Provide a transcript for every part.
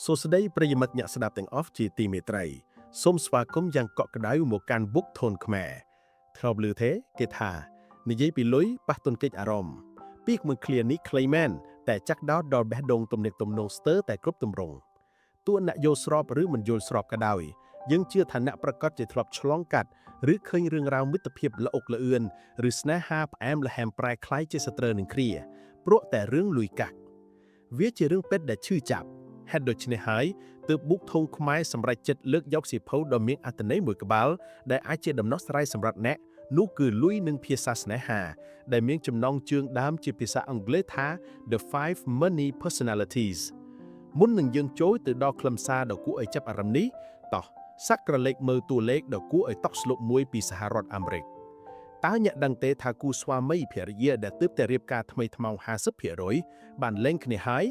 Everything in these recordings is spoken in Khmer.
សួស្តីប្រិយមិត្តអ្នកស្ដាប់ទាំងអស់ជាទីមេត្រីសូមស្វាគមន៍យ៉ាងកក់ក្ដៅមកកាន់ Book Tone ខ្មែរធ្លាប់ឮទេគេថានិយាយពីលុយប៉ះទង្គិចអារម្មណ៍ពាក្យមួយឃ្លានេះខ្លីមែនតែចាក់ដោតដល់បេះដូងទំនាក់ទំនងស្ទើរតែគ្រប់ទម្រង់ទោះអ្នកយល់ស្របឬមិនយល់ស្របក៏ដោយយើងជឿថាអ្នកប្រកាសជាធ្លាប់ឆ្លងកាត់ឬឃើញរឿងរ៉ាវមិត្តភាពល្អុកល្អឿនឬស្នេហាផ្អែមល្ហែមប្រែក្លាយជាសត្រូវនឹងគ្រាព្រោះតែរឿងលុយកាក់វាជារឿងពិតដែលឈឺចាប់ ហេតុដូច្នេះហើយទើបបុកធុងខ្មែរសម្រេចចិត្តលើកយកសៀវភៅដ៏មានអត្ថន័យមួយក្បាលដែលអាចជាដំណោះស្រាយសម្រាប់អ្នកនោះគឺលុយនិងភាសាស្នេហាដែលមានចំណងជើងដើមជាភាសាអង់គ្លេសថា The Five Money Personalities មុននឹងយើងចូលទៅដល់ខ្លឹមសារដ៏គួរឲ្យចាប់អារម្មណ៍នេះតោះសាក់ក្រឡេកមើលតួលេខដ៏គួរឲ្យតក់ស្លុកមួយពីសហរដ្ឋអាមេរិកតើអ្នកដឹងទេថាគូស្វាមីភរិយាដែលទើបតែរៀបការថ្មីថ្មោង50%បានលែងគ្នាហើយ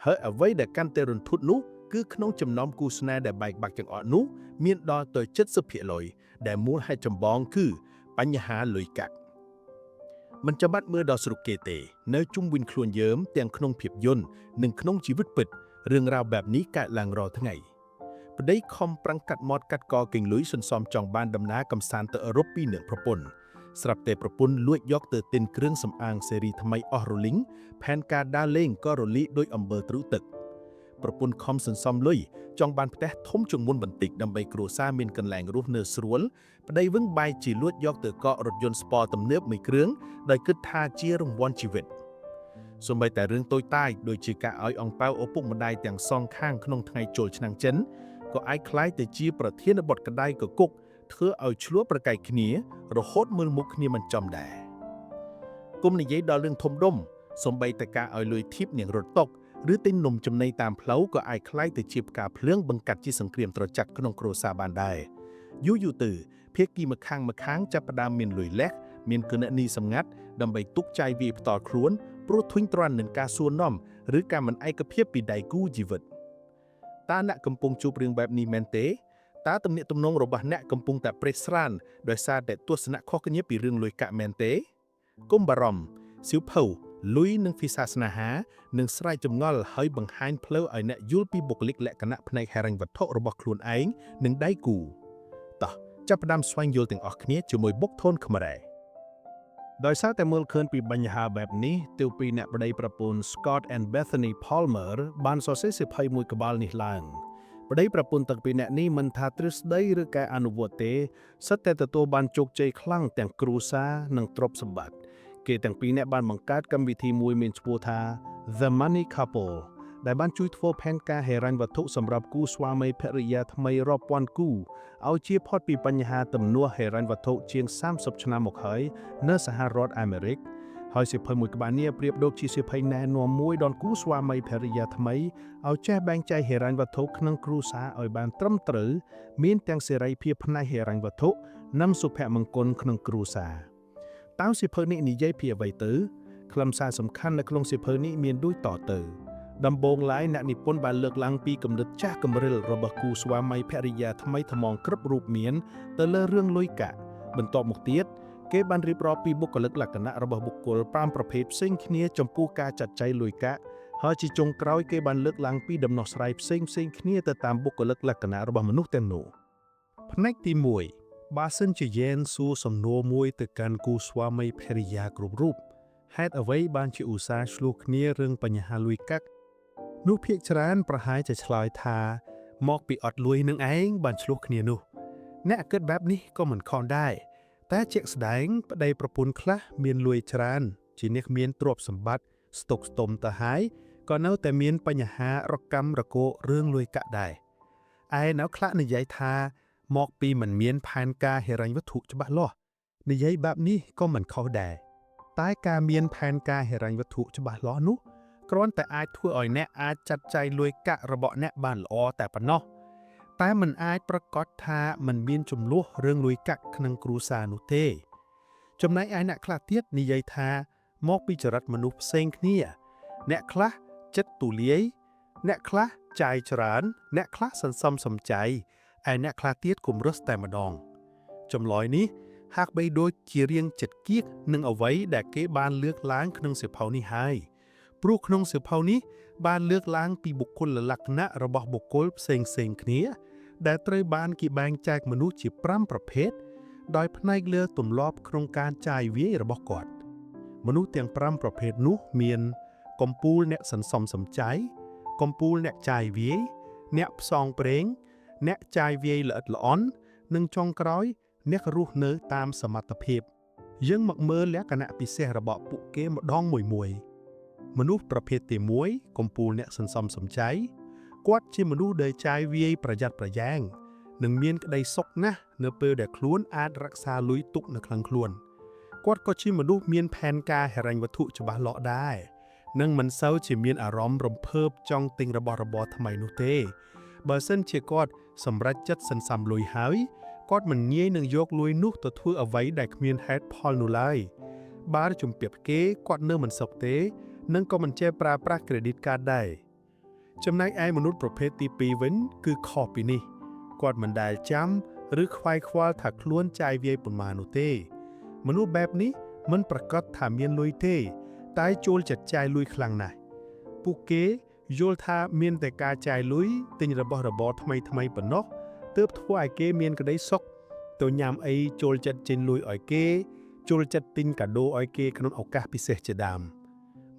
ហើយអ្វីដែលកាន់តែរន្ធត់នោះគឺក្នុងចំណោមគូស្នេហ៍ដែលបែកបាក់ទាំងអស់នោះមានដល់ទៅ70%ដែលមូលហេតុចម្បងគឺបញ្ហាលុយកាក់មិនចាំបាច់មើលដល់ស្រុកគេទេ នៅជុំវិញខ្លួនយើងទាំងក្នុងភាពយន្តនិងក្នុងជីវិតពិតរឿងរ៉ាវបែបនេះកើតឡើងរាល់ថ្ងៃប្តីខំប្រឹងកាត់មាត់កាត់កកេងលុយសន្សំចង់បានដំណើរកំសាន្តទៅអឺរ៉ុបពីនឹងប្រពន្ធស្រាប់តែប្រពន្ធលួចយកទៅទិញគ្រឿងសម្អាងស៊េរីថ្មីអស់រលីងផែនការដើរលេងក៏រលីកដោយអំបិលទ្រូទឹក ប្រពន្ធខំសន្សំលុយចង់បានផ្ទះធំជាងមុនបន្តិចដើម្បីគ្រួសារមានកន្លែងរស់នៅស្រួលប្តីវិញបែរជាលួចយកទៅកករថយន្តស្ពរទំនើបមួយគ្រឿងដោយគិតថាជារង្វាន់ជីវិតសូម្បីតែរឿងតូចតាចដូចជាការឲ្យអង្ប៉ាវឪពុកម្ដាយទាំងសងខាងក្នុងថ្ងៃចូលឆ្នាំចិនក៏អាចក្លាយទៅជាប្រធានបទក្តៅកគុកធ្វើឲ្យឈ្លោះប្រកែកគ្នារហូតមើលមុខគ្នាមិនចំដែរគុំនិយាយដល់រឿងធំដុំសូម្បីតែការឲ្យលុយធីបនាងរត់តុក ឬទិញនំចំណីតាមផ្លូវក៏អាចក្លាយទៅជាផ្កាភ្លើងបង្កាត់ជាសង្គ្រាមត្រជាក់ក្នុងគ្រួសារបានដែរយូរយូរទៅភាគីម្ខាងម្ខាងចាប់ផ្ដើមមានលុយលះមានគណនីសម្ងាត់ដើម្បីទុកចាយវាយផ្ទាល់ខ្លួនព្រោះធុញទ្រាន់នឹងការសួរនាំឬការមិនឯកភាពពីដៃគូជីវិតតើអ្នកកំពុងជួបរឿងបែបនេះមែនទេតើទំនាក់ទំនងរបស់អ្នកកំពុងតែប្រេះស្រានដោយសារតែទស្សនៈខុសគ្នាពីរឿងលុយកាក់មែនទេកុំបារម្ភសៀវភៅលុយនិងភាសាស្នេហា នឹងស្រាយចម្ងល់ហើយបង្ហាញផ្លូវឲ្យអ្នកយល់ពីបុគ្គលិកលក្ខណៈផ្នែកហិរញ្ញវត្ថុរបស់ខ្លួនឯងនិងដៃគូតោះចាប់ផ្ដើមស្វែងយល់ទាំងអស់គ្នាជាមួយបុកធនខ្មែរ ដោយសារតែមើលឃើញពីបញ្ហាបែបនេះទើបពីអ្នកប្តីប្រពន្ធ Scott and Bethany Palmer បានសរសេរសៀវភៅមួយក្បាលនេះឡើងប្តីប្រពន្ធទាំងពីរអ្នកនេះមិនថាទ្រឹស្ដីឬការអនុវត្តទេសុទ្ធតែទទួលបានជោគជ័យខ្លាំងទាំងគ្រួសារនិងទ្រព្យសម្បត្តិគេទាំងពីរអ្នកបានបង្កើតកម្មវិធីមួយមានឈ្មោះថា The Money Couple ដែលបានជួយធ្វើផែនការហិរញ្ញវត្ថុសម្រាប់គូស្វាមីភរិយាថ្មីរាប់ពាន់គូឲ្យជៀសផុតពីបញ្ហាទំនាស់ហិរញ្ញវត្ថុជាង30ឆ្នាំមកហើយនៅសហរដ្ឋអាមេរិកហើយសៀវភៅមួយក្បាលនេះប្រៀបដូចជាសៀវភៅណែនាំមួយដល់គូស្វាមីភរិយាថ្មីឲ្យចេះបែងចែកហិរញ្ញវត្ថុក្នុងគ្រួសារឲ្យបានត្រឹមត្រូវមានទាំងសេរីភាពផ្នែកហិរញ្ញវត្ថុនិងសុភមង្គលក្នុងគ្រួសារតើសៀវភៅនេះនិយាយពីអ្វីទៅខ្លឹមសារសំខាន់នៅក្នុងសៀវភៅនេះមានដូចតទៅ ដំបូងឡើយអ្នកនិពន្ធបានលើកឡើងពីគំនិតចាស់គំរិលរបស់គូស្វាមីភរិយាថ្មីថ្មោងគ្រប់រូបមានទៅលើរឿងលុយកាក់បន្ទាប់មកទៀតគេបានរៀបរាប់ពីបុគ្គលិកលក្ខណៈរបស់បុគ្គល5ប្រភេទផ្សេងគ្នាចំពោះការចាត់ចែងលុយកាក់ហើយជាចុងក្រោយគេបានលើកឡើងពីដំណោះស្រាយផ្សេងៗគ្នាទៅតាមបុគ្គលិកលក្ខណៈរបស់មនុស្សទាំងនោះផ្នែកទី1បើសិនជាយ៉ែនសួរសំណួរមួយទៅកាន់គូស្វាមីភរិយាគ្រប់រូបហេតុអ្វីបានជាឧស្សាហ៍ឈ្លោះគ្នារឿងបញ្ហាលុយកាក់ នោះភាកច្រើនប្រហែលจะឆ្លើយថាមកពីអត់លុយនឹងឯងបានឈ្លោះគ្នានោះ អ្នកគិតបែបនេះក៏មិនខុសដែរតែជាក់ស្ដែងប្តីប្រពន្ធខ្លះមានលុយច្រើន ជាអ្នកមានទ្រព្យសម្បត្តិស្តុកស្ទុំទៅហើយក៏នៅតែមានបញ្ហារកម្មរកោរឿងលុយកាក់ដែរឯនៅខ្លះនិយាយថាមកពីមិនមានផែនការហិរញ្ញវត្ថុច្បាស់លាស់និយាយបែបនេះក៏មិនខុសដែរតែការមានផែនការហិរញ្ញវត្ថុច្បាស់លាស់នោះ គ្រាន់តែអាចធ្វើឲ្យអ្នកអាចចាត់ចែងលុយកាក់របស់អ្នកបានល្អតែប៉ុណ្ណោះតែมันអាចប្រកាសថាมันមានចំនួនរឿងលុយកាក់ក្នុងគ្រួសារនោះទេ ចំណែកឯអ្នកខ្លះទៀតនិយាយថាមកពីចរិតមនុស្សផ្សេងគ្នា អ្នកខ្លះចិត្តទូលាយអ្នកខ្លះចាយច្រើន អ្នកខ្លះសន្សំសំចៃឯអ្នកខ្លះទៀតគំរឹសតែម្ដងចម្លើយនេះហាក់បីដូចជារៀងចិត្តគៀកនឹងអ្វីដែលគេបានលើកឡើងក្នុងសៀវភៅនេះហើយ ព្រោះក្នុងសៀវភៅនេះបានលើកឡើងពីបុគ្គលលក្ខណៈរបស់បុគ្គលផ្សេងៗគ្នា ដែលត្រូវបានគេបែងចែកមនុស្សជា5ប្រភេទដោយផ្នែកលើទម្លាប់ក្នុងការចាយវាយរបស់គាត់ មនុស្សទាំង5ប្រភេទនោះមាន កំពូលអ្នកសន្សំសំចៃកំពូលអ្នកចាយវាយអ្នកផ្សងព្រេង អ្នកចាយវាយល្អិតល្អន់និងចុងក្រោយ អ្នករស់នៅតាមសមត្ថភាព យើងមកមើលលក្ខណៈពិសេសរបស់ពួកគេម្ដងមួយមួយៗមនុស្សប្រភេទទី1កំពូលអ្នកសន្សំសំចៃគាត់ជាមនុស្សដែលចាយវាយប្រយ័ត្នប្រយែងនិងមានក្តីសុខណាស់នៅពេលដែលខ្លួនអាចរក្សាលុយទុកនៅក្នុងខ្លួន គាត់ក៏ជាមនុស្សមានផែនការហិរញ្ញវត្ថុច្បាស់លាស់ដែរនិងមិនសូវជាមានអារម្មណ៍រំភើបចង់ទិញរបស់របរថ្មីនោះទេបើសិនជាគាត់សម្រេចចិត្តសន្សំលុយហើយគាត់មិនងាយនឹងយកលុយនោះទៅធ្វើអ្វីដែលគ្មានហេតុផលនោះឡើយបើជំពាក់គេគាត់នៅមិនសុខទេនិងក៏មិនចេះប្រើប្រាស់ credit card ដែរចំណែកឯមនុស្សប្រភេទទី2វិញគឺខុសពីនេះគាត់មិនដែលចាំឬខ្វាយខ្វល់ថាខ្លួនចាយវាយប៉ុន្មាននោះទេ មនុស្សបែបនេះមិនប្រកាសថាមានលុយទេ តែចូលចិត្តចាយលុយខ្លាំងណាស់ពួកគេយល់ថាមានតែការចាយលុយទិញរបស់របរថ្មីថ្មីប៉ុណ្ណោះទើបធ្វើឲ្យគេមានក្តីសុខទៅញ៉ាំអីចូលចិត្តចេញលុយឲ្យគេចូលចិត្តទិញកាដូឲ្យគេក្នុងឱកាសពិសេសជាដើម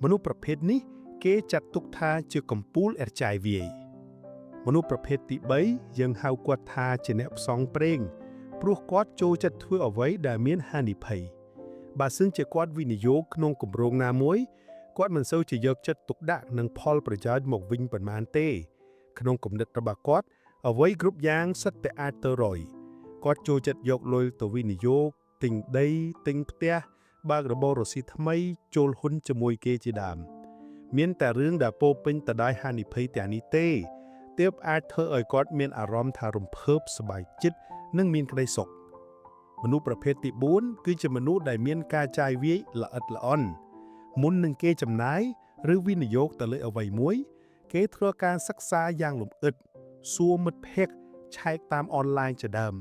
មនុស្សប្រភេទនេះគេចាត់ទុកថាជាកំពូលអរចាយវាយមនុស្សប្រភេទទី3យើងហៅគាត់ថាជាអ្នកផ្សងព្រេង ព្រោះគាត់ចូលចិត្តធ្វើអ្វីដែលមានហានិភ័យបើសិនជាគាត់វិនិយោគក្នុងគម្រោងណាមួយគាត់មិនសូវជាយកចិត្តទុកដាក់នឹងផលប្រយោជន៍មកវិញប៉ុន្មានទេ ក្នុងគំនិតរបស់គាត់អ្វីគ្រប់យ៉ាងសិតតែអាចទៅរយគាត់ចូលចិត្តយកលុយទៅវិនិយោគទិញដីទិញផ្ទះបើករបររកស៊ីថ្មីចូលហ៊ុនជាមួយគេជាដើមមានតែរឿងដែលពោរពេញទៅដោយហានិភ័យទាំងនេះទេទើបអាចធ្វើឲ្យគាត់មានអារម្មណ៍ថារំភើបសប្បាយចិត្តនិងមានក្តីសុខ មនុស្សប្រភេទទី4គឺជាមនុស្សដែលមានការចាយវាយល្អិតល្អន់មុននឹងគេចំណាយឬវិនិយោគទៅលើអ្វីមួយ គេធ្វើការសិក្សាយ៉ាងលម្អិតសួរមិត្តភ័ក្តិឆែកតាមអនឡាញជាដើម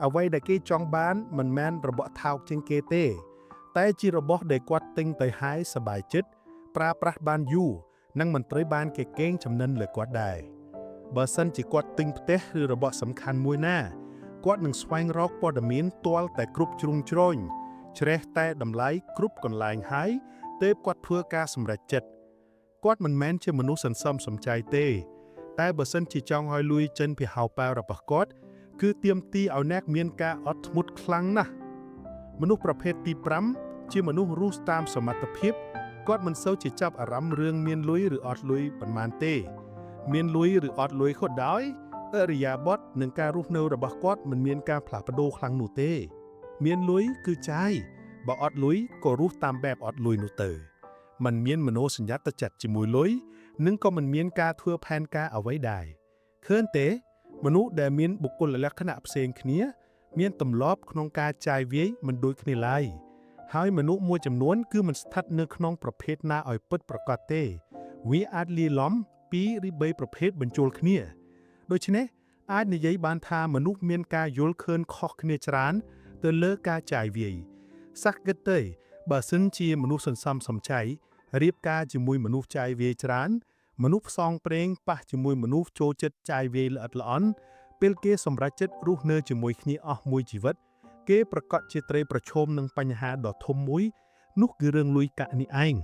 អ្វីដែលគេចង់បានមិនមែនរបស់ថោកជាងគេទេ តែជារបស់ដែលគាត់ទិញទៅហើយសប្បាយចិត្តប្រើប្រាស់បានយូរនិងមិនត្រូវបានគេកេងចំណេញលើគាត់ដែរបើសិនជាគាត់ទិញផ្ទះឬរបស់សំខាន់មួយណា គាត់នឹងស្វែងរកព័ត៌មានទាល់តែគ្រប់ជ្រុងជ្រោយជ្រេះតែតម្លៃគ្រប់កន្លែងហើយទើបគាត់ធ្វើការសម្រេចចិត្តគាត់មិនមែនជាមនុស្សសន្សំសំចៃទេ តែបើសិនជាចង់ឲ្យលុយចេញពីហោប៉ៅរបស់គាត់គឺទាមទារឲ្យអ្នកមានការអត់ធ្មត់ខ្លាំងណាស់មនុស្សប្រភេទទី5ជាមនុស្សរស់តាមសមត្ថភាពគាត់មិនសូវជាចាប់អារម្មណ៍រឿងមានលុយឬអត់លុយប៉ុន្មានទេ មានលុយឬអត់លុយក៏ដោយឥរិយាបថនិងការរស់នៅរបស់គាត់មិនមានការផ្លាស់ប្ដូរខ្លាំងនោះទេ មានលុយគឺចាយបើអត់លុយក៏រស់តាមបែបអត់លុយនោះទៅมันមានមโนសញ្ញាតចិត្តជាមួយលុយនិងក៏មិនមានការធ្វើផែនការអ្វីដែរឃើញទេ មនុស្សដែលមានបុគ្គលលក្ខណៈផ្សេងគ្នា មានទម្លាប់ក្នុងការចាយវាយមិនដូចគ្នាឡើយហើយមនុស្សមួយចំនួនគឺមិនស្ថិតនៅក្នុងប្រភេទណាឲ្យពិតប្រាកដទេ វាអាចលាយឡំពីរឬបីប្រភេទបញ្ចូលគ្នា ដូច្នេះអាចនិយាយបានថាមនុស្សមានការយល់ឃើញខុសគ្នាច្រើនទៅលើការចាយវាយសក្តិទៅបើសិនជាមនុស្សសន្សំសំចៃរៀបការជាមួយមនុស្សចាយវាយច្រើន មនុស្សផ្សងព្រេងប៉ះជាមួយមនុស្សចូលចិត្តចាយវាយល្អិតល្អន់ពេលគេសម្រេចចិត្តរស់នៅជាមួយគ្នាអស់មួយជីវិត គេប្រកាសជាត្រីប្រឈមនឹងបញ្ហាដ៏ធំមួយ នោះគឺរឿងលុយកាក់នេះឯង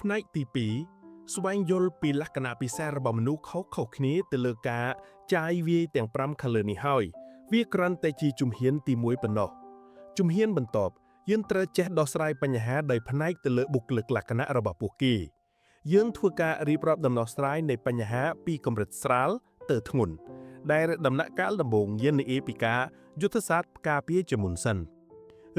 ផ្នែកទី2ស្វែងយល់ពីលក្ខណៈពិសេសរបស់មនុស្សខុសៗគ្នាទៅលើការចាយវាយទាំង5ខាងលើនេះហើយវាគ្រាន់តែជាជំហានទី1ប៉ុណ្ណោះជំហានបន្ទាប់យើងត្រូវចេះដោះស្រាយបញ្ហាដោយផ្នែកទៅលើបុគ្គលិកលក្ខណៈរបស់ពួកគេយើងធ្វើការរៀបរាប់ដំណោះស្រាយនៃបញ្ហាពីកម្រិតស្រាលទៅធ្ងន់ដែលដំណាក់កាលដំបូងយើងនិយាយពីការយុទ្ធសាស្ត្រការពារជាមុនសិន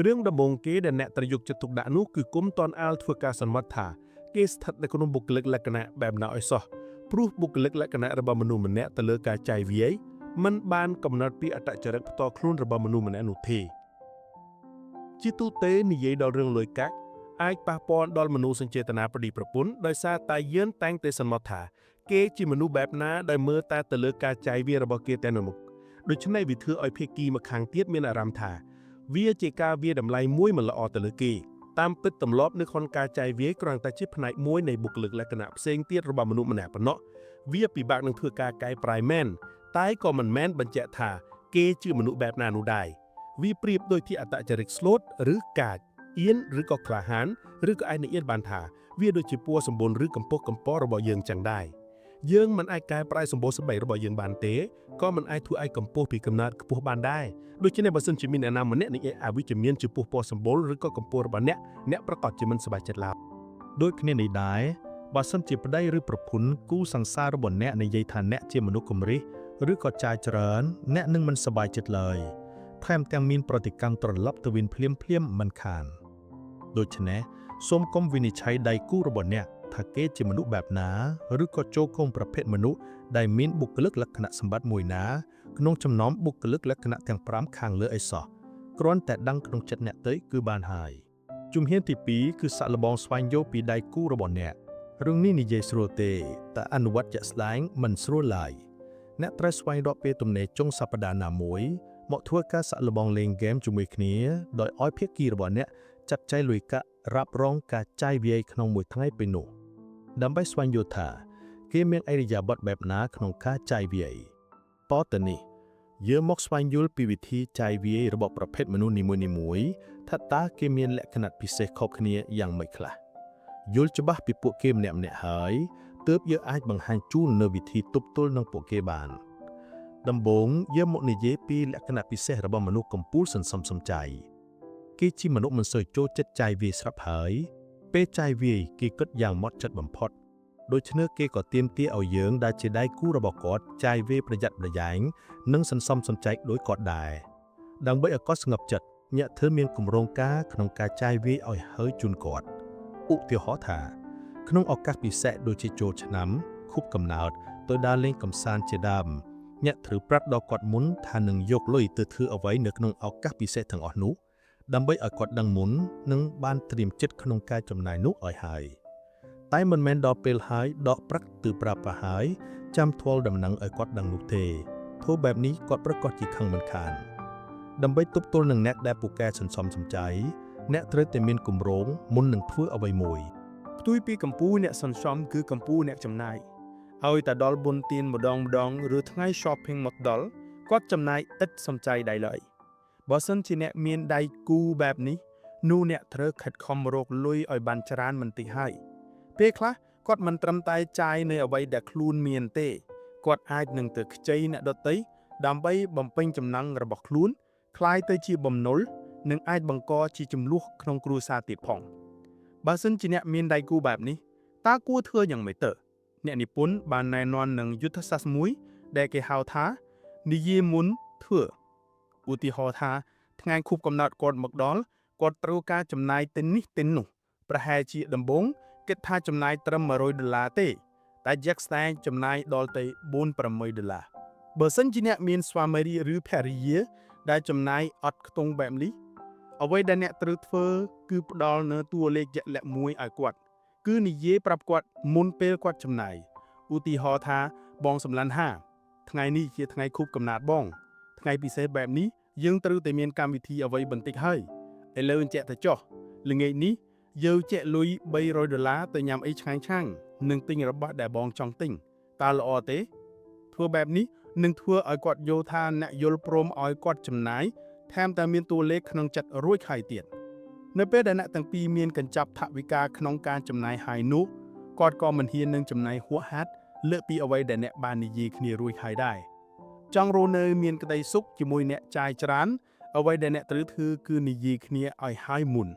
រឿងដំបូងគេដែលអ្នកត្រូវយកចិត្តទុកដាក់នោះគឺគុំតន់អាលធ្វើការសន្មត់ថាគេស្ថិតនៅក្នុងបុគ្គលិកលក្ខណៈបែបណាឲ្យសោះព្រោះបុគ្គលិកលក្ខណៈរបស់មនុស្សម្នាក់ទៅលើការចាយវាយមិនបានកំណត់ពីអត្តចរិតផ្ទាល់ខ្លួនរបស់មនុស្សម្នាក់នោះទេជាទូទៅនិយាយដល់រឿងលុយកាក់អាចប៉ះពាល់ដល់មនុស្សសញ្ចេតនាប្តីប្រពន្ធដោយសារតែយើងតែងតែសន្មត់ថាគេជាមនុស្សបែបណាដែលមើលតែទៅលើការចាយវាយរបស់គេតែនៅមុខដូច្នេះវាធ្វើឲ្យភាគីម្ខាងទៀតមានអារម្មណ៍ថា វាជាការវាយតម្លៃមួយមិនល្អទៅលើគេ តាមពិតទម្លាប់នៅក្នុងការចាយវាយគ្រាន់តែជាផ្នែកមួយនៃបុគ្គលិកលក្ខណៈផ្សេងទៀតរបស់មនុស្សម្នាក់ប៉ុណ្ណោះវាពិបាកនឹងធ្វើការកែប្រែមែនតែក៏មិនមែនបញ្ជាក់ថាគេជាមនុស្សបែបណានោះដែរវាប្រៀបដូចជាអត្តចរិតស្លូតឬកាចអៀនឬក៏ក្លាហានឬក៏អាចនិយាយបានថាវាដូចជាពណ៌សម្បុរឬកម្ពស់កម្ពស់របស់យើងចឹងដែរយើងមិនអាចកែប្រែសម្បូរស្បែករបស់យើងបានទេក៏មិនអាចធ្វើឲ្យកម្ពស់ពីកំណើតខ្ពស់បានដែរដូច្នេះបើសិនជាមានអ្នកណាម្នាក់និយាយអវិជ្ជមានចំពោះពណ៌សម្បុរឬក៏កម្ពស់របស់អ្នកអ្នកប្រកាសជាមិនសប្បាយចិត្តឡើយ ដូចគ្នានេះដែរបើសិនជាប្តីឬប្រពន្ធគូសង្សាររបស់អ្នកនិយាយថាអ្នកជាមនុស្សគំរិះឬក៏ចាយច្រើនអ្នកនឹងមិនសប្បាយចិត្តឡើយថែមទាំងមានប្រតិកម្មត្រឡប់ទៅវិញភ្លាមៗមិនខានដូច្នេះសូមកុំវិនិច្ឆ័យដៃគូរបស់អ្នកថាគេជាមនុស្សបែបណាឬក៏ចូលក្នុងប្រភេទមនុស្សដែលមានបុគ្គលិកលក្ខណៈសម្បត្តិមួយណាក្នុងចំណោមបុគ្គលិកលក្ខណៈទាំង5ខាងលើអីសោះគ្រាន់តែដឹងក្នុងចិត្តអ្នកទៅគឺបានហើយ ជំហានទី2គឺសាក់លបងស្វែងយល់ពីដៃគូរបស់អ្នករឿងនេះនិយាយស្រួលទេតែអនុវត្តជាក់ស្ដែងមិនស្រួលឡើយអ្នកត្រូវស្វែងរកពេលទំនេរចុងសប្តាហ៍ណាមួយមកធ្វើការសាក់លបងលេងហ្គេមជាមួយគ្នាដោយឲ្យភាគីរបស់អ្នកចាត់ចែងលុយកាក់រ៉ាប់រងការចាយវាយក្នុងមួយថ្ងៃពេលនោះដើម្បីស្វែងយល់ថាគេមានឥរិយាបថបែបណាក្នុងការចាយវាយតទៅនេះយើងមកស្វែងយល់ពីវិធីចាយវាយរបស់ប្រភេទមនុស្សនីមួយៗ ថាតើគេមានលក្ខណៈពិសេសខុសគ្នាយ៉ាងម៉េចខ្លះយល់ច្បាស់ពីពួកគេម្នាក់ៗហើយទើបយើងអាចបង្ហាញជូននូវវិធីទប់ទល់នឹងពួកគេបានដំបូងយើងមកនិយាយពីលក្ខណៈពិសេសរបស់មនុស្សកំពូលសន្សំសំចៃគេជាមនុស្សមិនសូវចូលចិត្តចាយវាយស្រាប់ហើយពេលចាយវាយគេគិតយ៉ាងម៉ត់ចត់បំផុតដូច្នេះគេក៏ទាមទារឲ្យយើងដែលជាដៃគូរបស់គាត់ចាយវាយប្រយ័ត្នប្រយែងនិងសន្សំសំចៃដូចគាត់ដែរដើម្បីឲ្យគាត់ស្ងប់ចិត្ត អ្នកធ្វើមានគម្រោងការក្នុងការចាយវាយឲ្យហើយជូនគាត់ឧទាហរណ៍ថាក្នុងឱកាសពិសេសដូចជាចូលឆ្នាំខួបកំណើតទៅដើរលេងកម្សាន្តជាដើមអ្នកត្រូវប្រាប់ដល់គាត់មុនថានឹងយកលុយទៅធ្វើអ្វីនៅក្នុងឱកាសពិសេសទាំងអស់នោះដើម្បីឲ្យគាត់ដឹងមុននិងបានត្រៀមចិត្តក្នុងការចំណាយនោះឲ្យហើយតែមិនមែនដល់ពេលហើយដកប្រាក់ទៅប្រាប់ប្រហើយចាំធ្វល់ដំណឹងឲ្យគាត់ដឹងនោះទេធ្វើបែបនេះគាត់ប្រកាសជាខឹងមិនខាន ដើម្បីទប់ទល់នឹងអ្នកដែលពូកែសន្សំសំចៃអ្នកត្រូវតែមានគម្រោងមុននឹងធ្វើអ្វីមួយ ផ្ទុយពីកម្ពូលអ្នកសន្សំគឺកម្ពូលអ្នកចំណាយឲ្យតែដល់បុណ្យទានម្ដងម្ដងឬថ្ងៃ shopping មកដល់គាត់ចំណាយឥតសំចៃដៃឡើយបើសិនជាអ្នកមានដៃគូបែបនេះនោះអ្នកត្រូវខិតខំរកលុយឲ្យបានច្រើនមិនតិចហើយពេលខ្លះគាត់មិនត្រឹមតែចាយនៅអ្វីដែលខ្លួនមានទេគាត់អាចនឹងទៅខ្ចីអ្នកដទៃដើម្បីបំពេញចំណង់របស់ខ្លួនក្លាយទៅជាបំណុលនិងអាចបង្កជាចំនួនក្នុងគ្រួសារទៀតផង បើសិនជាអ្នកមានដៃគូបែបនេះតើគួរធ្វើយ៉ាងម៉េចទៅអ្នកនិពន្ធបានណែនាំនឹងយុទ្ធសាស្ត្រមួយដែលគេហៅថានិយាយមុនធ្វើឧទាហរណ៍ថាថ្ងៃខួបកំណើតគាត់មកដល់គាត់ត្រូវការចំណាយទៅនេះទៅនោះប្រហែលជាដំបូងគិតថាចំណាយត្រឹម100ដុល្លារទេតែជាក់ស្ដែងចំណាយដល់ទៅ4 6ដុល្លារបើសិនជាអ្នកមានស្វាមីឬភរិយាដែលចំណាយអត់ខ្ទង់បែបនេះ អ្វីដែលអ្នកត្រូវធ្វើគឺផ្ដល់នូវតួលេខជាក់លាក់មួយឲ្យគាត់ គឺនិយាយប្រាប់គាត់មុនពេលគាត់ចំណាយឧទាហរណ៍ថាបងសម្លាញ់ហាថ្ងៃនេះជាថ្ងៃខួបកំណើតបង ថ្ងៃពិសេសបែបនេះយើងត្រូវតែមានកម្មវិធីអ្វីបន្តិចហើយឥឡូវអញ្ជាក់ទៅចុះល្ងាចនេះយើងចែកលុយ300ដុល្លារទៅញ៉ាំអីឆ្ងាញ់ឆាំងនិងទិញរបស់ដែលបងចង់ទិញតើល្អទេធ្វើបែបនេះនឹងធ្វើឲ្យគាត់យល់ថាអ្នកយល់ព្រមឲ្យគាត់ចំណាយ ថែមតែមានតួលេខក្នុងចិត្តរួចហើយទៀតនៅពេលដែលអ្នកទាំងពីរមានកញ្ចប់ថវិកាក្នុងការចំណាយហើយនោះគាត់ក៏មិនហ៊ាននឹងចំណាយហួសហេតុលើកពីអ្វីដែលអ្នកបាននិយាយគ្នារួចហើយដែរចង់រស់នៅមានក្តីសុខជាមួយអ្នកចាយច្រើនអ្វីដែលអ្នកត្រូវធ្វើគឺនិយាយគ្នាឲ្យហើយមុន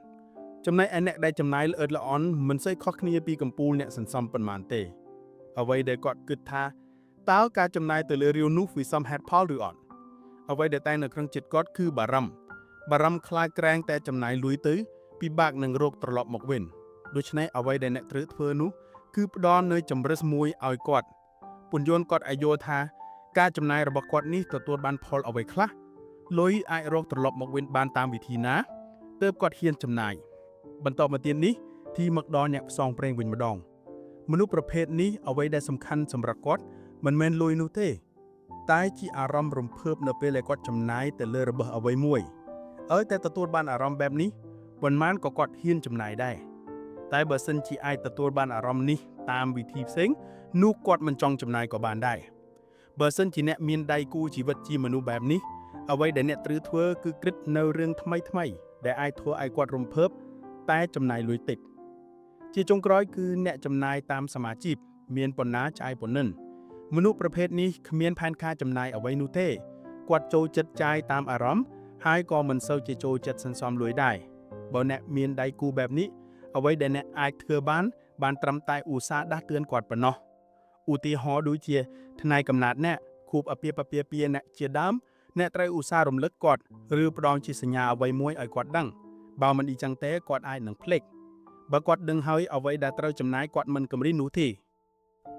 ចំណែកឯអ្នកដែលចំណាយល្អិតល្អន់មិនសូវខុសគ្នាពីកំពូលអ្នកសន្សំប៉ុន្មានទេអ្វីដែលគាត់គិតថាតើការចំណាយទៅលើរឿងនោះវាសមហេតុផលឬអត់ អ្វីដែលតែងនៅក្នុងចិត្តគាត់គឺបារម្ភបារម្ភខ្លាចក្រែងតែចំណាយលុយទៅពិបាកនឹងរកត្រឡប់មកវិញដូច្នេះអ្វីដែលអ្នកត្រូវធ្វើនោះគឺផ្ដល់នូវជំរើសមួយឲ្យគាត់ពន្យល់គាត់ឲ្យយល់ថាការចំណាយរបស់គាត់នេះទទួលបានផលអ្វីខ្លះលុយអាចរកត្រឡប់មកវិញបានតាមវិធីណាទើបគាត់ហ៊ានចំណាយបន្តមកទៀតនេះទីមកដល់អ្នកផ្សងព្រេងវិញម្ដងមនុស្សប្រភេទនេះអ្វីដែលសំខាន់សម្រាប់គាត់មិនមែនលុយនោះទេ តែជាអារម្មណ៍រំភើបនៅពេលដែលគាត់ចំណាយទៅលើរបស់អ្វីមួយឲ្យតែទទួលបានអារម្មណ៍បែបនេះ ប៉ុន្មានក៏គាត់ហ៊ានចំណាយដែរតែបើសិនជាអាចទទួលបានអារម្មណ៍នេះតាមវិធីផ្សេងនោះគាត់មិនចង់ចំណាយក៏បានដែរបើសិនជាអ្នកមានដៃគូជីវិតជាមនុស្សបែបនេះអ្វីដែលអ្នកត្រូវធ្វើគឺគិតនៅរឿងថ្មីថ្មីៗដែលអាចធ្វើឲ្យគាត់រំភើបតែចំណាយលុយតិចជាចុងក្រោយគឺអ្នកចំណាយតាមសមាជីពមានប៉ុណ្ណាចាយប៉ុណ្ណឹងមនុស្សប្រភេទនេះគ្មានផែនការចំណាយអ្វីនោះទេគាត់ចូលចិត្តចាយតាមអារម្មណ៍ហើយក៏មិនសូវជាចូលចិត្តសន្សំលុយដែរបើអ្នកមានដៃគូបែបនេះអ្វីដែលអ្នកអាចធ្វើបានបានត្រឹមតែឧស្សាហ៍ដាស់តឿនគាត់ប៉ុណ្ណោះឧទាហរណ៍ដូចជាថ្ងៃកំណើតអ្នកខួបអាពាហ៍ពិពាហ៍អ្នកជាដើមអ្នកត្រូវឧស្សាហ៍រំលឹកគាត់ឬផ្ដល់ជាសញ្ញាអ្វីមួយឲ្យគាត់ដឹងបើមិនអ៊ីចឹងទេគាត់អាចនឹងភ្លេចបើគាត់ដឹងហើយអ្វីដែលត្រូវចំណាយគាត់មិនគម្រាមនោះទេ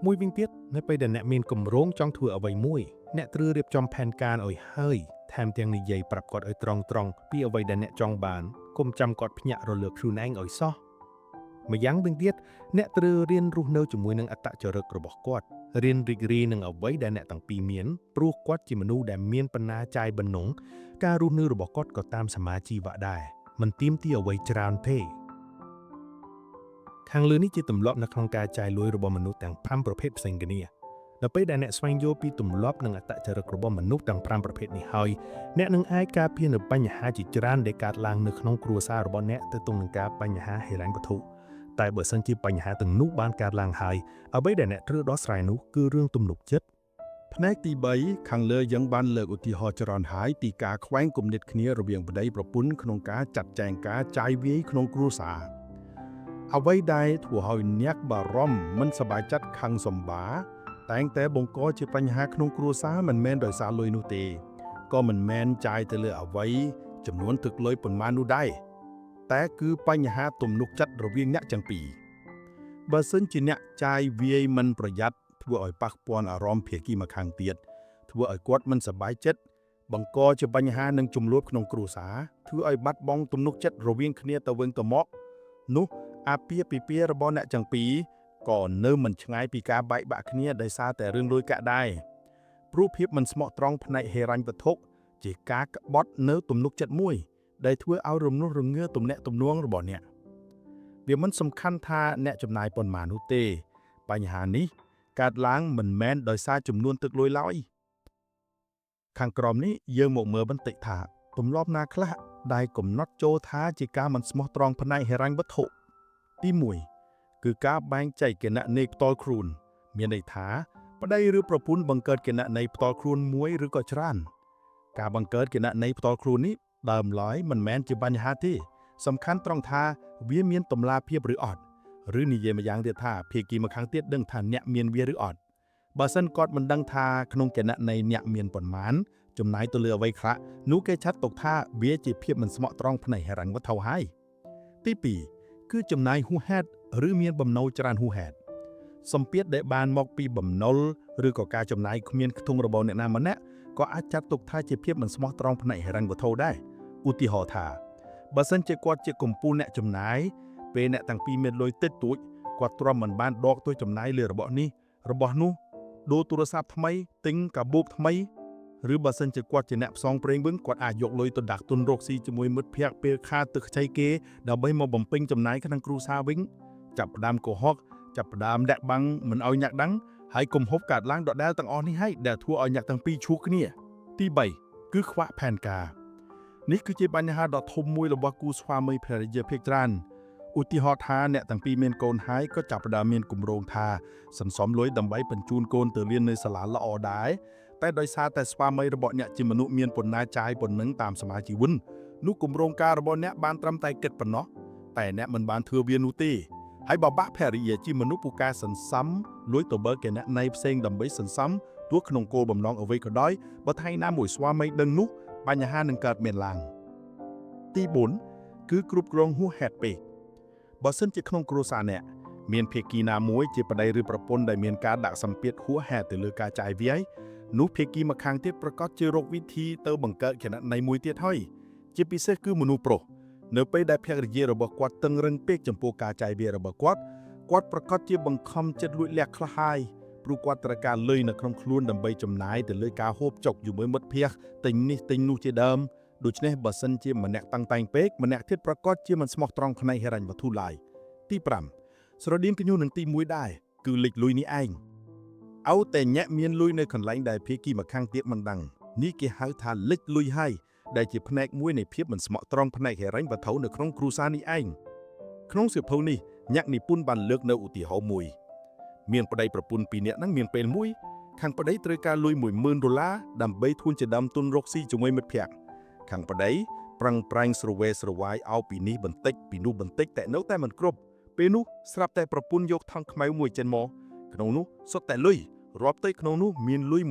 មួយវិញទៀតនៅពេលដែលអ្នកមានគម្រោងចង់ធ្វើអ្វីមួយអ្នកត្រូវរៀបចំផែនការឲ្យហើយថែមទាំងនិយាយប្រាប់គាត់ឲ្យត្រង់ៗពីអ្វីដែលអ្នកចង់បានកុំចាំគាត់ភ្ញាក់រលឹកខ្លួនឯងឲ្យសោះម្យ៉ាងវិញទៀតអ្នកត្រូវរៀនរស់នៅជាមួយនឹងអត្តចរិតរបស់គាត់រៀនរីករាយនឹងអ្វីដែលអ្នកទាំងពីរមានព្រោះគាត់ជាមនុស្សដែលមានបណ្ណាចាយបណ្ណុងការរស់នៅរបស់គាត់ក៏តាមសមាជីវៈដែរមិនទាមទារអ្វីច្រើនទេ ខាងលើនេះជាទម្លាប់នៅក្នុងការចាយលុយរបស់មនុស្សទាំង5ប្រភេទផ្សេងគ្នាដល់ពេលដែលអ្នកស្វែងយល់ពីទម្លាប់និងអត្តចរិតរបស់មនុស្សទាំង5ប្រភេទនេះហើយអ្នកនឹងអាចការពារនៅបញ្ហាជាច្រើនដែលកើតឡើងនៅក្នុងគ្រួសាររបស់អ្នកទៅទងនឹងការបញ្ហាហិរញ្ញវត្ថុតែបើសិនជាបញ្ហាទាំងនោះបានកើតឡើងហើយអ្វីដែលអ្នកត្រូវដោះស្រាយនោះគឺរឿងទំនុកចិត្ត ផ្នែកទី3ខាងលើយើងបានលើកឧទាហរណ៍ច្រើនហើយពីការខ្វែងគំនិតគ្នារវាងប្តីប្រពន្ធក្នុងការចាត់ចែងការចាយវាយក្នុងគ្រួសារអ្វីដែលធ្វើឲ្យអ្នកបារម្ភមិនសប្បាយចិត្តខឹងសម្បាតែងតែបង្កជាបញ្ហាក្នុងគ្រួសារមិនមែនដោយសារលុយនោះទេក៏មិនមែនចាយទៅលើអ្វីចំនួនទឹកលុយប៉ុន្មាននោះដែរតែគឺបញ្ហាទំនុកចិត្តរវាងអ្នកទាំងពីរបើសិនជាអ្នកចាយវាយមិនប្រយ័ត្នធ្វើឲ្យប៉ះពាល់អារម្មណ៍ភាគីម្ខាងទៀតធ្វើឲ្យគាត់មិនសប្បាយចិត្តបង្កជាបញ្ហានិងជម្លោះក្នុងគ្រួសារធ្វើឲ្យបាត់បង់ទំនុកចិត្តរវាងគ្នាទៅវិញទៅមកនោះអាពាហ៍ពិពាហ៍របស់អ្នកទាំងពីរក៏នៅមិនឆ្ងាយពីការបែកបាក់គ្នាដោយសារតែរឿងលុយកាក់ដែរព្រោះភាពមិនស្មោះត្រង់ផ្នែកហិរញ្ញវត្ថុជាការក្បត់នៅទំនុកចិត្តមួយដែលធ្វើឲ្យរំលោះរងើទំនាក់ទំនងរបស់អ្នកវាមិនសំខាន់ថាអ្នកចំណាយប៉ុន្មាននោះទេ បញ្ហានេះកើតឡើងមិនមែនដោយសារចំនួនទឹកលុយឡើយខាងក្រោមនេះយើងមកមើលបន្តិចថាទម្លាប់ណាខ្លះដែលកំណត់ចូលថាជាការមិនស្មោះត្រង់ផ្នែកហិរញ្ញវត្ថុទី1គឺការបែងចែកគណនីផ្ទាល់ខ្លួន មានន័យថាប្តីឬប្រពន្ធបង្កើតគណនីផ្ទាល់ខ្លួនមួយឬក៏ច្រើនការបង្កើតគណនីផ្ទាល់ខ្លួននេះដើមឡើយមិនមែនជាបញ្ហាទេសំខាន់ត្រង់ថាវាមានតម្លាភាពឬអត់ ឬនិយាយម្យ៉ាងទៀតថាភាគីម្ខាងទៀតដឹងថាអ្នកមានវាឬអត់បើសិនគាត់មិនដឹងថាក្នុងគណនីអ្នកមានប៉ុន្មានចំណាយទៅលើអ្វីខ្លះនោះគេចាត់ទុកថាវាជាភាពមិនស្មោះត្រង់ផ្នែកហិរញ្ញវត្ថុហើយទី2គឺចំណាយហួសហេតុឬមានបំណុលច្រើនហួសហេតុសម្ពាធដែលបានមកពីបំណុលឬក៏ការចំណាយគ្មានខ្ទង់របស់អ្នកណាម្នាក់ក៏អាចចាត់ទុកថាជាភាពមិនស្មោះត្រង់ផ្នែកហិរញ្ញវត្ថុដែរឧទាហរណ៍ថាបើសិនជាគាត់ជាកម្ពូលអ្នកចំណាយ ពេលអ្នកទាំងពីរមានលុយតិចតួចគាត់ទ្រាំមិនបានដកទៅចំណាយលើរបស់នេះរបស់នោះដូរទូរស័ព្ទថ្មីទិញកាបូបថ្មីឬបើសិនជាគាត់ជាអ្នកផ្សងព្រេងវិញគាត់អាចយកលុយទៅដាក់ទុនរកស៊ីជាមួយមិត្តភ័ក្តិពេលខាតទឹកខ្ចីគេដើម្បីមកបំពេញចំណាយក្នុងគ្រួសារវិញចាប់ផ្ដើមកុហកចាប់ផ្ដើមដាក់បាំងមិនឲ្យអ្នកដឹងហើយកំហុសកើតឡើងដដែលទាំងអស់នេះហើយដែលធ្វើឲ្យអ្នកទាំងពីរឈួគ្នាទី3គឺខ្វះផែនការនេះគឺជាបញ្ហាដ៏ធំមួយរបស់គូស្វាមីភរិយាភាគច្រើន ឧទាហរណ៍ថាអ្នកទាំងពីរមានកូនហើយក៏ចាប់ផ្ដើមមានគម្រោងថាសន្សំលុយដើម្បីបញ្ជូនកូនទៅរៀននៅសាលាល្អដែរតែដោយសារតែស្វាមីរបស់អ្នកជាមនុស្សមានប៉ុណ្ណាចាយប៉ុណ្ណឹងតាមសមាជីវិននោះគម្រោងការរបស់អ្នកបានត្រឹមតែគិតប៉ុណ្ណោះតែអ្នកមិនបានធ្វើវានោះទេហើយបើបាក់ភរិយាជាមនុស្សពូកែសន្សំលួចទៅបើកគណនីផ្សេងដើម្បីសន្សំទោះក្នុងគោលបំណងអ្វីក៏ដោយបើថ្ងៃណាមួយស្វាមីដឹងនោះបញ្ហានឹងកើតមានឡើងទី4គឺគ្រប់គ្រងហួសហេតុពេក បើសិនជាក្នុងគ្រួសារអ្នកមានភាគីណាមួយជាប្តីឬប្រពន្ធដែលមានការដាក់សម្ពាធហួសហេតុទៅលើការចាយវាយនោះភាគីម្ខាងទៀតប្រកាសជារកវិធីទៅបង្កើតគណនីមួយទៀតហើយជាពិសេសគឺមនុស្សប្រុសនៅពេលដែលភរិយារបស់គាត់តឹងរឹងពេកចំពោះការចាយវាយរបស់គាត់គាត់ប្រកាសជាបង្ខំចិត្តលួចលាក់ខ្លះហើយព្រោះគាត់ត្រូវការលុយនៅក្នុងខ្លួនដើម្បីចំណាយទៅលើការហូបចុកជាមួយមិត្តភ័ក្តិទិញនេះទិញនោះជាដើម ដូច្នេះបើសិនជាម្នាក់តាំងតែងពេកម្នាក់ទៀតប្រកាសជាមិនស្មោះត្រង់ផ្នែកហិរញ្ញវត្ថុឡើយទី5ស្រដៀងគ្នានឹងទី1ដែរគឺលិចលុយនេះឯងឲ្យតែញាក់មានលុយនៅកន្លែងដែលភាគីម្ខាងទៀតមិនដឹងនេះគេហៅថាលិចលុយហើយដែលជាផ្នែកមួយនៃភាពមិនស្មោះត្រង់ផ្នែកហិរញ្ញវត្ថុនៅក្នុងគ្រួសារនេះឯងក្នុងសៀវភៅនេះញាក់និពន្ធបានលើកនៅឧទាហរណ៍មួយមានប្តីប្រពន្ធពីរនាក់ហ្នឹងមានពេលមួយខាងប្តីត្រូវការលុយ10000ដុល្លារដើម្បីធួនជាដើមទុនរកស៊ីជាមួយមិត្តភ័ក្តិខាងប្តីប្រឹងប្រែងស្រវេស្រវាយអោពីនេះបន្តិចពីនោះបន្តិចតែនៅតែមិនគ្រប់ពេលនោះស្រាប់តែប្រពន្ធយកថង់ខ្មៅមួយចេញមកក្នុងនោះសុទ្ធតែលុយរាប់ទៅក្នុងនោះមានលុយ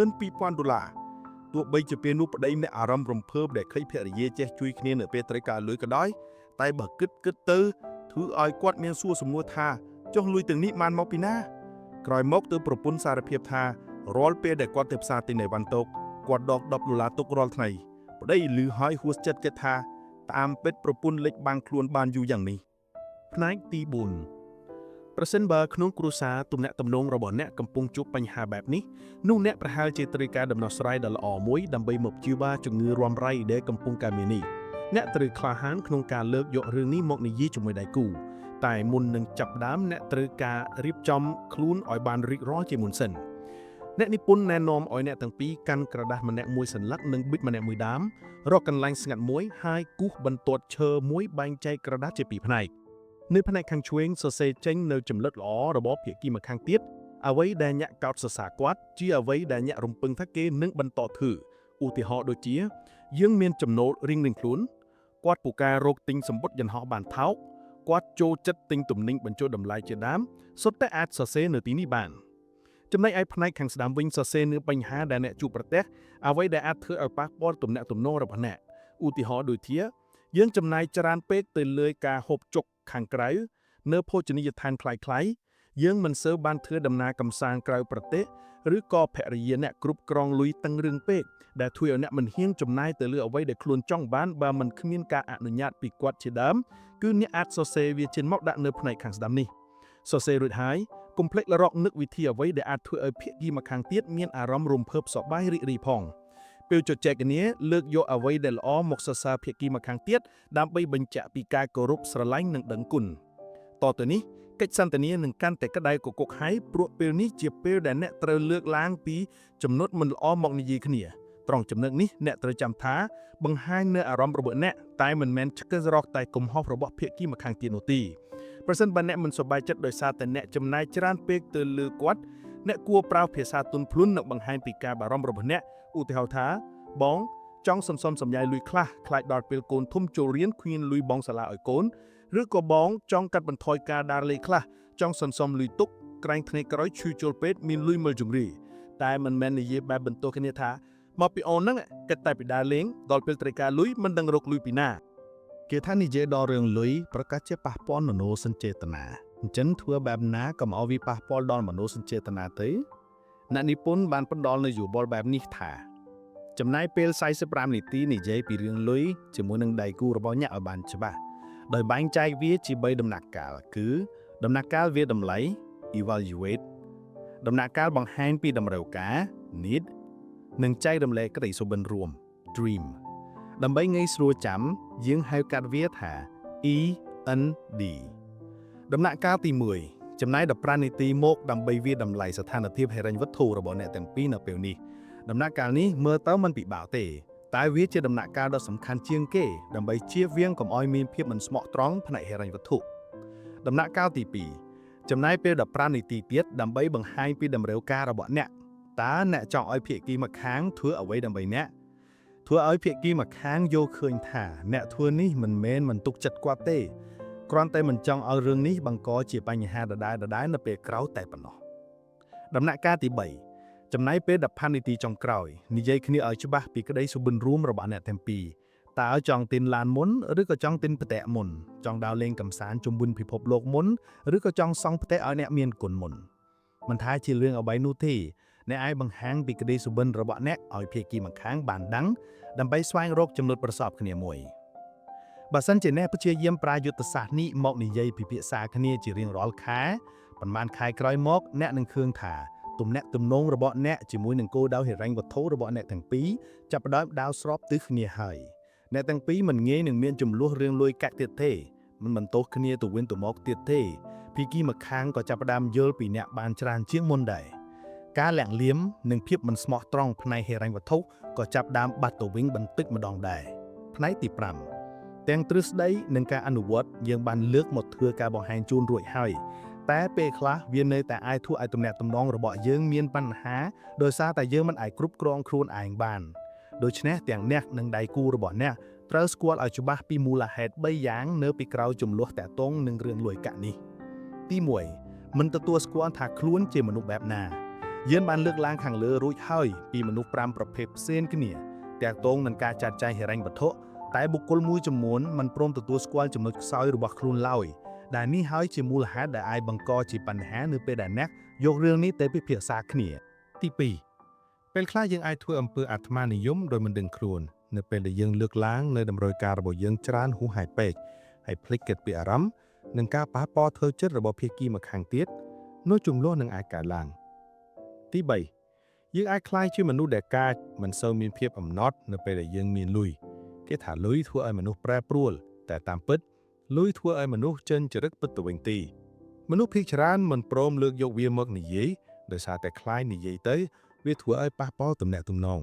12000ដុល្លារទោះបីជាពេលនោះប្តីអ្នកអារម្មណ៍រំភើបដែលឃើញភរិយាចេះជួយគ្នានៅពេលត្រូវការលុយក៏ដោយតែបើគិតគិតទៅធ្វើឲ្យគាត់មានសួរសំណួរថាចុះលុយទាំងនេះបានមកពីណាក្រោយមកទើបប្រពន្ធសារភាពថារាល់ពេលដែលគាត់ទៅផ្សារទិញអីវ៉ាន់តុកគាត់ដក10ដុល្លារទុករាល់ថ្ងៃប្តីឮហើយហួសចិត្តគិតថាតាមពិតប្រពន្ធលេចបាំងខ្លួនបានយូរយ៉ាងនេះ ផ្នែកទី4ប្រសិនបើក្នុងគ្រួសារទំនាក់ទំនងរបស់អ្នកកំពុងជួបបញ្ហាបែបនេះនោះអ្នកប្រហែលជាត្រូវការដំណោះស្រាយដ៏ល្អមួយដើម្បីមកព្យាបាលជំងឺរ៉ាំរ៉ៃដែលកំពុងកើតមាននេះអ្នកត្រូវក្លាហានក្នុងការលើកយករឿងនេះមកនិយាយជាមួយដៃគូតែមុននឹងចាប់ផ្ដើមអ្នកត្រូវការរៀបចំខ្លួនឲ្យបានរីករាយជាមុនសិនអ្នកនិពន្ធណែនាំឲ្យអ្នកទាំងពីរកាន់ក្រដាសម្នាក់មួយសន្លឹកនិងប៊ិចម្នាក់មួយដើមរកកន្លែងស្ងាត់មួយហើយគូសបន្ទាត់ឈើមួយបែងចែកក្រដាសជាពីរផ្នែក នៅផ្នែកខាងឆ្វេងសរសេរចេញនៅចំណុចល្អរបស់ភាគីម្ខាងទៀតអ្វីដែលអ្នកកោតសរសើរគាត់ជាអ្វីដែលអ្នករំពឹងថាគេនឹងបន្តធ្វើឧទាហរណ៍ដូចជា យើងមានចំណូលរៀងៗខ្លួនគាត់ពូកែរកទិញសម្បត្តិយន្តហោះបានថោកគាត់ចូលចិត្តទិញទំនិញបញ្ចុះតម្លៃជាដើមសុទ្ធតែអាចសរសេរនៅទីនេះបានចំណែកឯផ្នែកខាងស្ដាំវិញសរសេរនៅបញ្ហាដែលអ្នកជួបប្រទះអ្វីដែលអាចធ្វើឲ្យប៉ះពាល់ទំនាក់ទំនងរបស់អ្នកឧទាហរណ៍ដូចជាយើងចំណាយច្រើនពេកទៅលើការហូបចុកខាងក្រៅនៅភោជនីយដ្ឋានថ្លៃៗយើងមិនសូវបានធ្វើដំណើរកម្សាន្តក្រៅប្រទេសឬក៏ភរិយាអ្នកគ្រប់គ្រងលុយតឹងរឹងពេកដែលធ្វើឲ្យអ្នកមិនហ៊ានចំណាយទៅលើអ្វីដែលខ្លួនចង់បានបើមិនគ្មានការអនុញ្ញាតពីគាត់ជាដើមគឺអ្នកអាចសរសេរវាចេញមកដាក់នៅផ្នែកខាងស្ដាំនេះសរសេររួចហើយកុំភ្លេចរកនឹកវិធីអ្វីដែលអាចធ្វើឲ្យភាគីម្ខាងទៀតមានអារម្មណ៍រំភើបសប្បាយរីករាយផងពេលជជែកគ្នាលើកយកអ្វីដែលល្អមកសរសើរភាគីម្ខាងទៀតដើម្បីបញ្ជាក់ពីការគោរពស្រឡាញ់និងដឹងគុណតទៅនេះកិច្ចសន្ទនានឹងកាន់តែក្តៅគគុកហើយព្រោះពេលនេះជាពេលដែលអ្នកត្រូវលើកឡើងពីចំណុចមិនល្អមកនិយាយគ្នាត្រង់ចំណុចនេះអ្នកត្រូវចាំថាបង្ហាញនៅអារម្មណ៍របស់អ្នកតែមិនមែនឆ្កឹះរកតែកំហុសរបស់ភាគីម្ខាងទៀតនោះទេប្រសិនបើអ្នកមិនសប្បាយចិត្តដោយសារតែអ្នកចំណាយច្រើនពេកទៅលើគាត់អ្នកគួរប្រើភាសាទន់ភ្លន់និងបង្ហាញពីការបារម្ភរបស់អ្នកឧទាហរណ៍ថាបងចង់សន្សំសំចៃលុយខ្លះខ្លាចដល់ពេលកូនធំចូលរៀនគ្មានលុយបង់សាលាឲ្យកូនឬក៏បងចង់កាត់បន្ថយការដើរលេងខ្លះចង់សន្សំលុយទុកក្រែងថ្ងៃក្រោយឈឺជុលពេទ្យមានលុយមើលជំងឺតែមិនមែននិយាយបែបបន្ទោសគ្នាថាមកពីអូនហ្នឹងគិតតែពីដើរលេងដល់ពេលត្រូវការលុយមិនដឹងរកលុយពីណា គេថានិយាយដល់រឿងលុយប្រកាសជាប៉ះពាល់មនោសញ្ចេតនាអញ្ចឹងធ្វើបែបណាកុំឲ្យវាប៉ះពាល់ដល់មនោសញ្ចេតនាទៅអ្នកនិពន្ធបានផ្ដល់នូវយោបល់បែបនេះថាចំណាយពេល45នាទីនិយាយពីរឿងលុយជាមួយនឹងដៃគូរបស់អ្នកឲ្យបានច្បាស់ដោយបែងចែកវាជា3ដំណាក់កាលគឺដំណាក់កាលវាតម្លៃ evaluate ដំណាក់កាលបង្ហាញពីតម្រូវការ need និងចែករំលែកក្តីសុបិនរួម dream ដើម្បីងាយស្រួលចាំយើងហៅកាត់វាថា E N D ដំណាក់កាលទី1ចំណាយ15នាទីមកដើម្បីវាយតម្លៃស្ថានភាពហិរញ្ញវត្ថុរបស់អ្នកទាំងពីរនៅពេលនេះដំណាក់កាលនេះមើលទៅមិនពិបាកទេតែវាជាដំណាក់កាលដ៏សំខាន់ជាងគេដើម្បីជៀសវាងកុំឲ្យមានភាពមិនស្មោះត្រង់ផ្នែកហិរញ្ញវត្ថុដំណាក់កាលទី2ចំណាយពេល15នាទីទៀតដើម្បីបង្ហាញពីតម្រូវការរបស់អ្នកតើអ្នកចង់ឲ្យភាគីម្ខាងធ្វើអ្វីដើម្បីអ្នកធ្វើឲ្យភាគីម្ខាងយល់ឃើញថាអ្នកធ្វើនេះមិនមែនមិនទុកចិត្តគាត់ទេគ្រាន់តែមិនចង់ឲ្យរឿងនេះបង្កជាបញ្ហាដដែលៗនៅពេលក្រោយតែប៉ុណ្ណោះដំណាក់កាលទី3ចំណាយពេល15នាទីចុងក្រោយនិយាយគ្នាឲ្យច្បាស់ពីក្តីសុបិនរួមរបស់អ្នកទាំងពីរតើចង់ទិញឡានមុនឬក៏ចង់ទិញផ្ទះមុនចង់ដើរលេងកម្សាន្តជុំវិញពិភពលោកមុនឬក៏ចង់សង់ផ្ទះឲ្យអ្នកមានគុណមុនមិនថាជារឿងអ្វីនោះទេអ្នកអាចបង្ហាញពីក្តីសុបិនរបស់អ្នកឲ្យភាគីម្ខាងបានដឹងដើម្បីស្វែងរកចំណុចប្រសពគ្នាមួយបើសិនជាអ្នកព្យាយាមប្រើយុទ្ធសាស្ត្រនេះមកនិយាយពិភាក្សាគ្នាជារៀងរាល់ខែប៉ុន្មានខែក្រោយមកអ្នកនឹងឃើញថាទំនាក់ទំនងរបស់អ្នកជាមួយនឹងគោលដៅហិរញ្ញវត្ថុរបស់អ្នកទាំងពីរចាប់ផ្ដើមដើរស្របទិសគ្នាហើយ។ អ្នកទាំងពីរមិនងាយនឹងមានចំនួនរឿងលុយកាក់ទៀតទេមិនបន្ទោសគ្នាទៅវិញទៅមកទៀតទេភាគីម្ខាងក៏ចាប់ផ្ដើមយល់ពីអ្នកបានច្រើនជាងមុនដែរការលាក់លៀមនិងភាពមិនស្មោះត្រង់ផ្នែកហិរញ្ញវត្ថុក៏ចាប់ផ្ដើមបាត់ទៅវិញបន្តិចម្ដងដែរផ្នែកទី5ទាំងទ្រឹស្ដីនិងការអនុវត្តយើងបានលើកមកធ្វើការបង្ហាញជូនរួចហើយតែពេលខ្លះវានៅតែអាចធ្វើឲ្យទំនាក់ទំនងរបស់យើងមានបញ្ហាដោយសារតែយើងមិនអាចគ្រប់គ្រងខ្លួនឯងបានដូច្នេះទាំងអ្នកនិងដៃគូរបស់អ្នកត្រូវស្គាល់ឲ្យច្បាស់ពីមូលហេតុ3យ៉ាងនៅពីក្រោយចំនួនតាក់ទងនឹងរឿងលុយកាក់នេះទី1មិនទទួលស្គាល់ថាខ្លួនជាមនុស្សបែបណាយើងបានលើកឡើងខាងលើរួចហើយពីមនុស្ស5ប្រភេទផ្សេងគ្នាតាក់ទងនឹងការចាត់ចែងហិរញ្ញវត្ថុតែបុគ្គលមួយចំនួនមិនព្រមទទួលស្គាល់ចំណុចខ្សោយរបស់ខ្លួនឡើយដែលនេះហើយជាមូលហេតុដែលអាចបង្កជាបញ្ហានៅពេលដែលអ្នកយករឿងនេះទៅពិភាក្សាគ្នា ទី2ពេលខ្លះយើងអាចធ្វើអំពើអាត្មានិយមដោយមិនដឹងខ្លួននៅពេលដែលយើងលើកឡើងនៅតម្រូវការរបស់យើងច្រើនហួសហេតុពេកហើយភ្លេចគិតពីអារម្មណ៍និងការប៉ះពាល់ធ្វើចិត្តរបស់ភាគីម្ខាងទៀតនោះជម្លោះនឹងអាចកើតឡើងទី3យើងអាចក្លាយជាមនុស្សដែលកាចមិនសូវមានភាពអំណត់នៅពេលដែលយើងមានលុយគេថាលុយធ្វើឲ្យមនុស្សប្រែប្រួលតែតាមពិតលុយធ្វើឲ្យមនុស្សចិនចរិតពិតទៅវិញទីមនុស្សភាគច្រើនមិនព្រមលើកយកវាមកនិយាយដោយសារតែខ្លាចនិយាយទៅវាធ្វើឲ្យប៉ះពាល់ទំនាក់ទំនង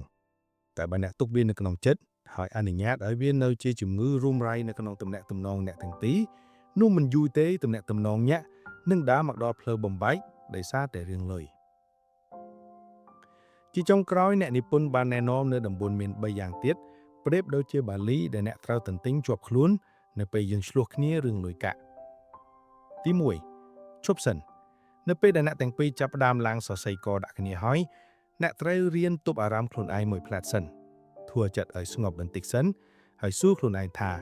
តែបើអ្នកទុកវានៅក្នុងចិត្តហើយអនុញ្ញាតឲ្យវានៅជាជំងឺរុំរៃនៅក្នុងទំនាក់ទំនងអ្នកទាំងពីរនោះមិនយូរទេទំនាក់ទំនងអ្នកនឹងដើរមកដល់ផ្លូវបំបែកដោយសារតែរឿងលុយជាចុងក្រោយអ្នកនិពន្ធបានណែនាំនៅតំបន់មាន3យ៉ាងទៀតប្រៀបដូចជាបាលីដែលអ្នកត្រូវទន្ទិញជាប់ខ្លួននៅពេលយើងឆ្លោះគ្នារឿងលុយកាក់ទី1ឈប់សិននៅពេលដែលអ្នកទាំងពីរចាប់ផ្ដើមឡើងសរសៃកដាក់គ្នាហើយអ្នកត្រូវរៀនទប់អារម្មណ៍ខ្លួនឯងមួយផ្លែតសិនធ្វើចិត្តឲ្យស្ងប់បន្តិចសិនហើយសួរខ្លួនឯងថា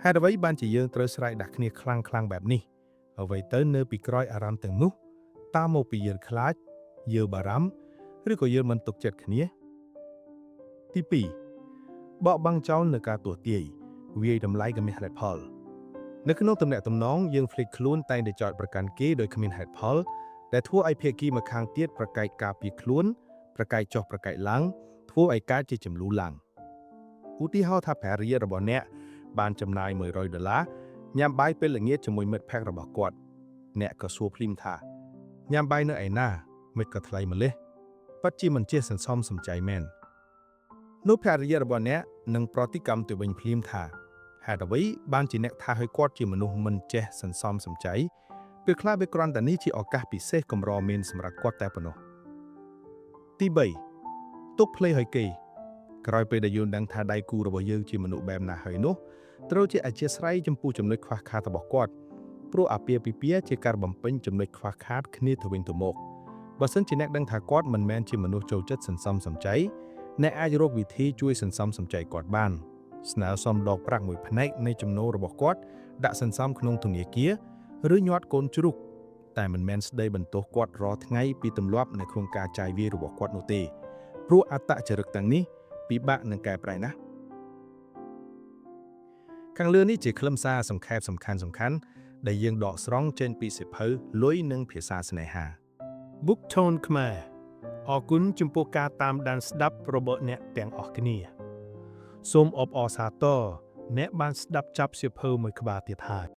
ហេតុអ្វីបានជាយើងត្រូវស្រែកដាក់គ្នាខ្លាំងខ្លាំងបែបនេះអ្វីទៅនៅពីក្រោយអារម្មណ៍ទាំងនោះតាមមកពីយើងខ្លាចយើងបារម្ភឬក៏យើងមិនទុកចិត្តគ្នាទី2បកបាំងចោលនៅការទស្សទាយវាយតម្លៃក៏មានហេតុផលនៅក្នុងទំនាក់ទំនងយើងភ្លេចខ្លួនតែងតែចោទប្រកាន់គេដោយគ្មានហេតុផលដែលធ្វើឲ្យភាគីម្ខាងទៀតប្រកែកការពារខ្លួនប្រកែកចុះប្រកែកឡើងធ្វើឲ្យកើតជាចំនួនឡើងឧទាហរណ៍ថាភរិយារបស់អ្នកបានចំណាយ100ដុល្លារញ៉ាំបាយពេលល្ងាចជាមួយមិត្តភក្តិរបស់គាត់អ្នកក៏សួរភ្លាមថាញ៉ាំបាយនៅឯណាមិត្តក៏ថ្លៃម្លេះពិតជាមិនចេះសន្សំសំចៃមែននោះភរិយារបស់អ្នកនឹងប្រតិកម្មទៅវិញភ្លាមថាហេតុអ្វីបានជាអ្នកថាឲ្យគាត់ជាមនុស្សមិនចេះសន្សំសំចៃពេលខ្លះវាគ្រាន់តែនេះជាឱកាសពិសេសកម្រមានសម្រាប់គាត់តែប៉ុណ្ណោះទី3ទុកភ្លេឲ្យគេក្រោយពេលដែលយើងដឹងថាដៃគូរបស់យើងជាមនុស្សបែបណាហើយនោះត្រូវជាអធិស្ឋានចំពោះចំណុចខ្វះខាតរបស់គាត់ព្រោះអាពាហ៍ពិពាហ៍ជាការបំពេញចំណុចខ្វះខាតគ្នាទៅវិញទៅមកបើសិនជាអ្នកដឹងថាគាត់មិនមែនជាមនុស្សចូលចិត្តសន្សំសំចៃអ្នកអាចរកវិធីជួយសន្សំសំចៃគាត់បានស្នើសុំដកប្រាក់មួយផ្នែកនៃចំណូលរបស់គាត់ដាក់សន្សំក្នុងធនាគារឬញាត់កូនជ្រូកតែមិនមែនស្ដីបន្ទោសគាត់រាល់ថ្ងៃពីទម្លាប់នៅក្នុងការចាយវាយរបស់គាត់នោះទេព្រោះអត្តចរិតទាំងនេះពិបាកនឹងកែប្រែណាស់ខាងលើនេះជាខ្លឹមសារសង្ខេបសំខាន់សំខាន់ដែលយើងដកស្រង់ចេញពីសៀវភៅលុយនិងភាសាស្នេហា Book Tone ខ្មែរអរគុណចំពោះការតាមដានស្ដាប់របស់អ្នកទាំងអស់គ្នាសូមអបអរសាទរអ្នកបានស្ដាប់ចាប់សៀវភៅមួយក្បាលទៀតហើយ។